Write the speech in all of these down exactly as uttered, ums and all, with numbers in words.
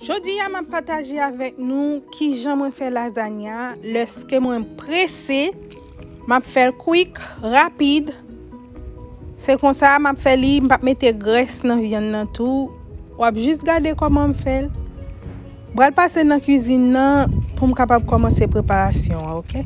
Jodi a, m ap pataje avèk nou kijan mwen fè lazanya lèske mwen prese. M ap fè l kwik, rapid. Se konsa m ap fè li, m p ap mete grès nan vyann nan tou. W ap jis gade kòman m fè l. M pral pase nan kwizin nan pou m kapab kòmanse preparasyon an, oke?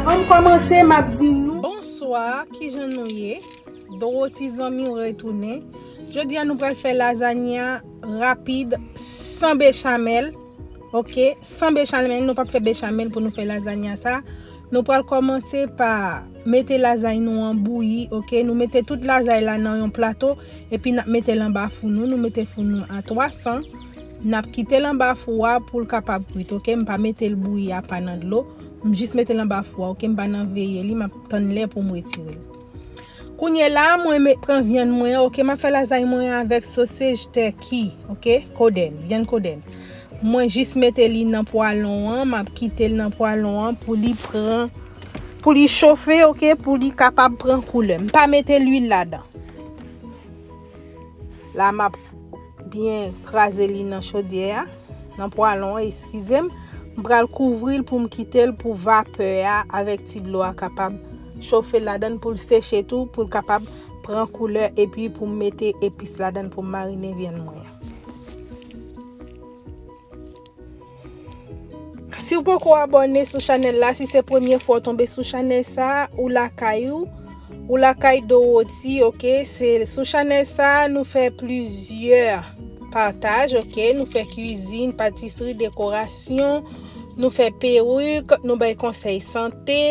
Avan m kòmanse, m ap di nou bonswa, kijan nou ye? Dorothy zanmi w retounen. Jodi a nou pral fè lazanya rapid, san bechamèl. Oke, san bechamèl, nou p ap fè bechamèl pou nou fè lazanya sa. Nou pral kòmanse pa mete lazay nou an bouyi, oke? Nou mete tout lazay la nan yon plato, epi n ap mete l anba fou nou. Nou mete fou nou a twa san. N ap kite l anba fou a pou l kapab kwit, oke? M pa mete l bouyi apa nan dlo. M jis mete l anba fou a, oke? M pa nan veye li, m ap tann lè pou m retire l. Kounye la, mwen me-, pran vyann mwen, oke? M ap fè lazay mwen avèk sosej tèki, oke? Kodenn, vyann kodenn. Mwen jis mete li nan pwalon an, m ap kite l nan pwalon an pou li pran, pou li chofe, oke? Pou li kapab pran koulè. M pa mete lwil ladan. La, m ap byen kraze li nan chodyè a, nan pwalon an, eskize m. M pral kouvri l pou m kite l pou vapè a avèk ti dlo a kapab chofe ladan l, pou l seche tou, pou l kapab pran koulè, epi pou m mete epis ladan l pou m marine vyann mwen an. Si w poko abòne sou chanèl la, si se premye fwa w tonbe sou chanèl sa, ou lakay ou, ou lakay Dorothy, oke? Se sou chanèl sa, nou fè plizyè pataj, oke? Nou fè kwizin, patisri, dekorasyon, nou fè perik, nou bay konsèy sante.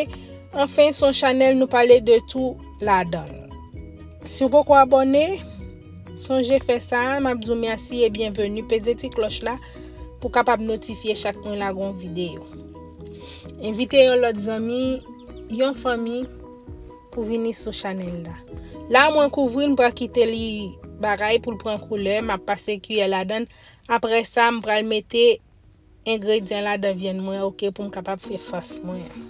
Anfen, se yon chanèl nou pale de tou ladan l. Si w poko abòne, sonje fè sa, m ap di w mèsi e byenveni. Peze ti klòch la pou w kapab notifye chak mwen lage yon videyo. Envite yon lòt zanmi, yon fanmi pou vini sou chanèl la. La, mwen kouvri l, m pral kite li bagay pou l pran koulè, m ap pase kiyè ladan l. Apre sa, m pral mete engredyan ladan vyann mwen, oke, pou m kapab fè fas mwen an.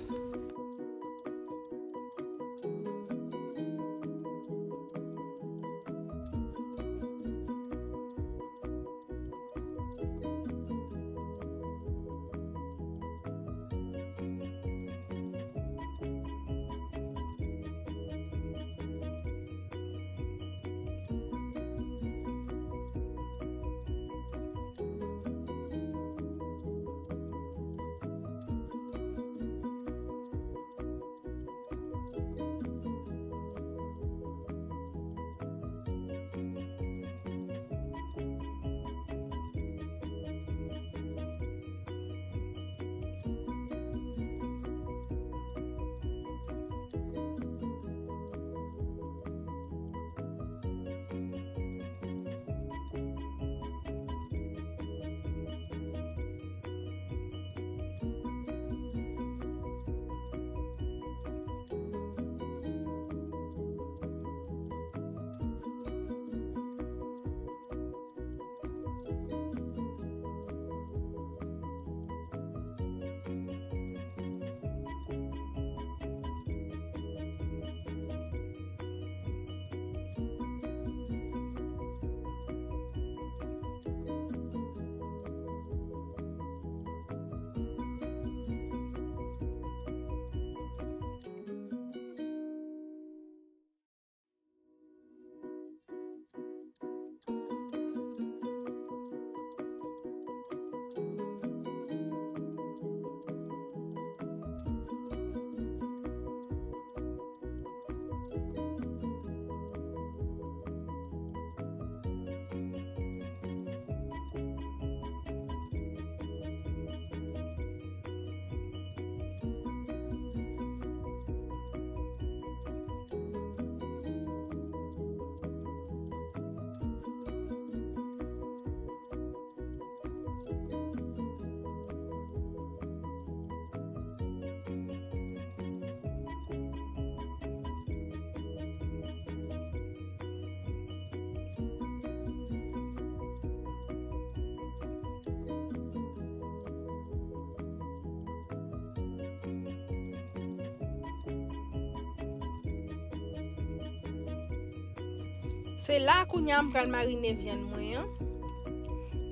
Se la kounye a m pral marine vyann mwen an.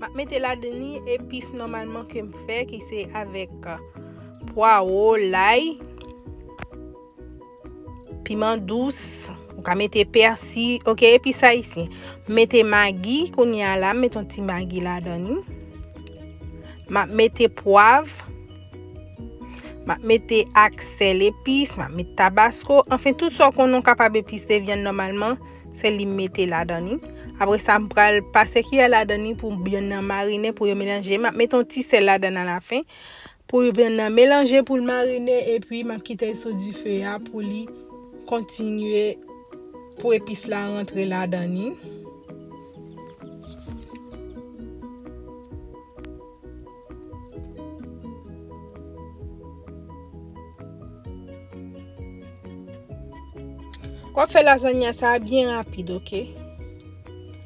M ap mete ladan li epis nòmalman ke m fè, ki se avèk, euh, pwawo, lay, piman dous, ou ka mete pèsi, oke, epis ayisyen. M mete magi, kounye a la, m mete yon ti magi ladan li. M ap mete pwav, m ap mete ak sèl epis, m ap mete tabasko, anfen, tout sa w konnen w kapab epise vyann nòmalman, se li m mete ladan li. Apre sa, m pral pase kiyè ladan li pou vyann nan marine, pou yo melanje. M ap mete yon ti sèl ladan alafen pou vyann nan melanje, pou l marine, epi m ap kite l sou dife a pou li kontinye, pou epis la rantre ladan li. W ap fè lazanya sa a byen rapid, oke?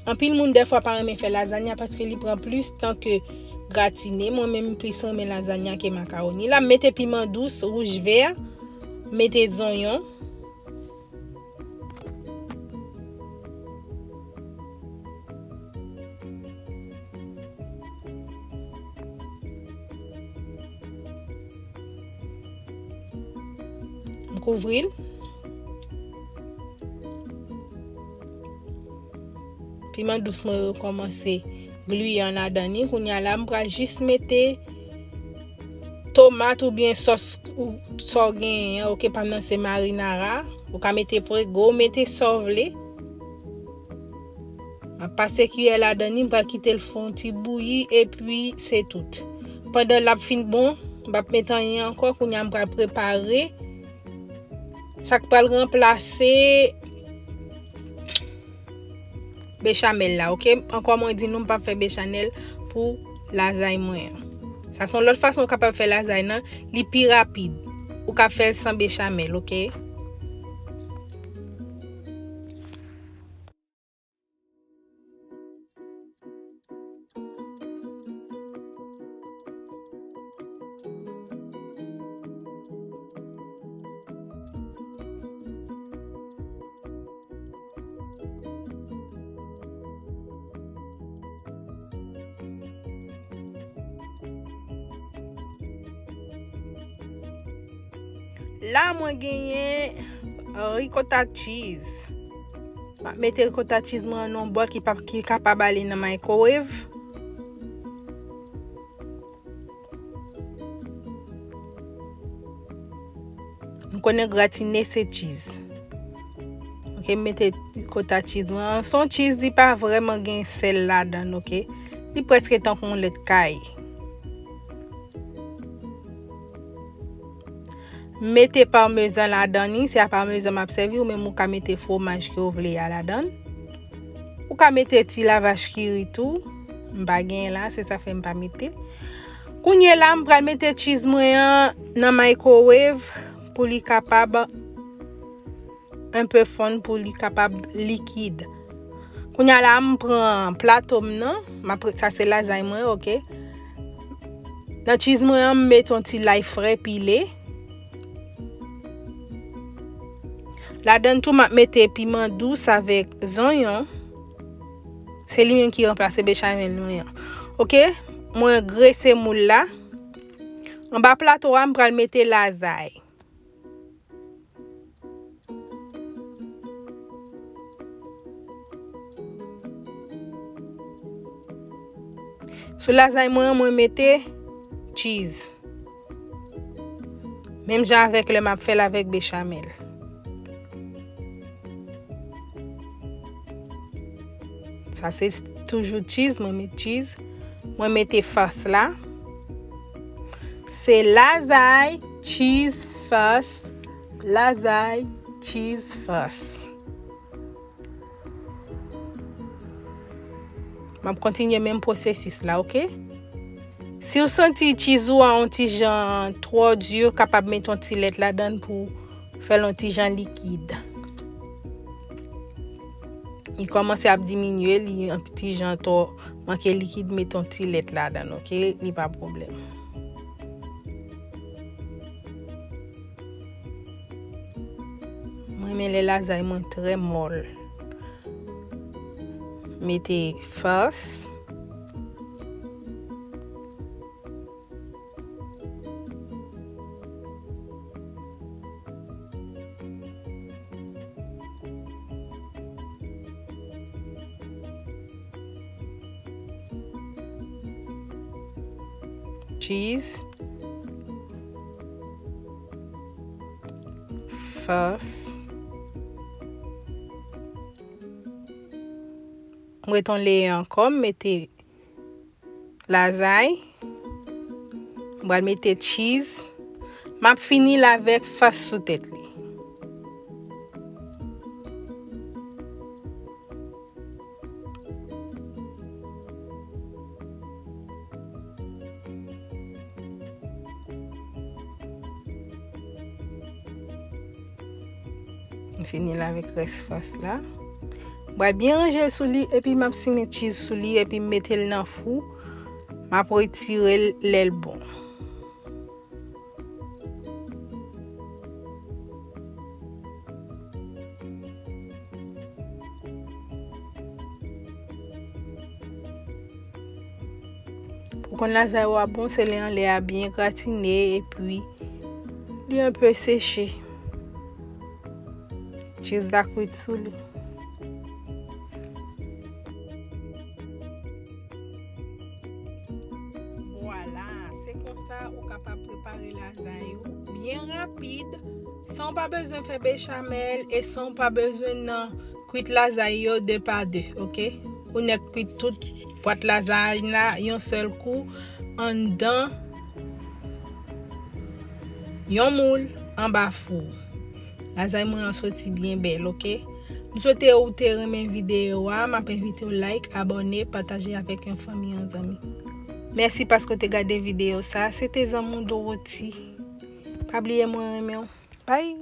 Anpil moun dèfwa pa renmen fè lazanya paske li pran plis tan ke gratine. Mwen menm, m plis renmen lazanya ke makawoni. La, m mete piman dous, wouj, vè, m mete zonyon. M kouvri l. Piman dous mwen yo kòmanse gliyan ladan li. Kounye a la, m pral jis mete tomat oubyen sòs ou, sa w genyen an, oke, pa m nan se marinara. Ou ka mete prego, mete sa w vle. M ap pase kiyè ladan li, m pral kite l fè yon ti bouyi, epi se tout. Pandan l ap fin bon, m p ap mete anyen ankò, kounye a m pral prepare sa k pral ranplase bechamel la, oke? Ankò mwen di nou, m p ap fè bechamel pou lazay mwen an. Sa se yon lòt fason ou kapab fè lazay nan, li pi rapid. Ou ka fè l san bechamel, oke? La, mwen genyen ricotta cheese. M ap mete ricotta cheese mwen nan yon bòl ki pa, ki kapab ale nan microwave. Nou konnen gratine se cheese. Oke, m mete ricotta cheese mwen. Se yon cheese, li pa vrèman gen sèl ladan l, oke? Li prèske tankou yon lèt kay. M mete pamezan ladan li, se a pamezan m ap sèvi, ou menm ou ka mete fwomaj ke w vle a ladan l. Ou ka mete ti lavach kiri tou, m pa genyen la, se sa fè m pa mete. Kounye la, m pral mete cheese mwen an nan microwave pou li kapab enpe fonn, pou li kapab likid. Kounye a la, m pran plato m nan, m ap, sa se lazay mwen, oke. Nan cheese mwen an, m mete yon ti lay fre pile. Ladan l tou, m ap mete piman dous avèk zonyon. Se li menm ki ranplase bechamel mwen an. Oke, mwen grese moul la. Anba plato a, m pral mete lazay. Sou lazay mwen an, mwen mete cheese. Menm jan avèk lè m ap fè l avèk bechamel. Sa se toujou cheese, mwen met cheese. Mwen mete fas la. Se lazay cheese fas. Lazay cheese fas. M ap kontinye menm pwosesis la, oke? Si w santi cheese ou a yon ti jan twò di, ou kapab mete yon ti lèt ladan l pou fè l yon ti jan likid. Li kòmanse ap diminye, li yon ti jan twò manke likid, mete yon ti lèt ladan l, oke? Li pa pwoblèm. Mwen renmen lè lazay mwen trè mòl. mete fas. Cheese. Fas. M ret yon leye ankò, m mete lazay. M pral mete cheese. M ap fini l avèk fas sou tèt li. M fini l avèk rès fas la. M pral byen ranje l sou li, epi m ap simen cheese sou li, epi m mete l nan fou. M ap retire l lè l bon. Pou konn lazay ou a bon, se lè anlè a byen gratine epi li enpe seche. Cheese la kwit sou li. Vwala, se konsa ou kapab prepare lazay ou byen rapid, san w pa bezwen fè bechamel e san w pa bezwen nan kwit lazay yo de pa de, oke? Ou nèk kwit tout bwat lazay la yon sèl kou anndan yon moul anba fou. Lazay mwen an soti byen bèl, oke? M swete ou te renmen videyo a, m ap envite w like, abòne, pataje avèk yon fanmi, yon zanmi. Mèsi paske w te gade videyo sa. Se te zanmi w Dorothy. Pa bliye mwen renmen w. Bye!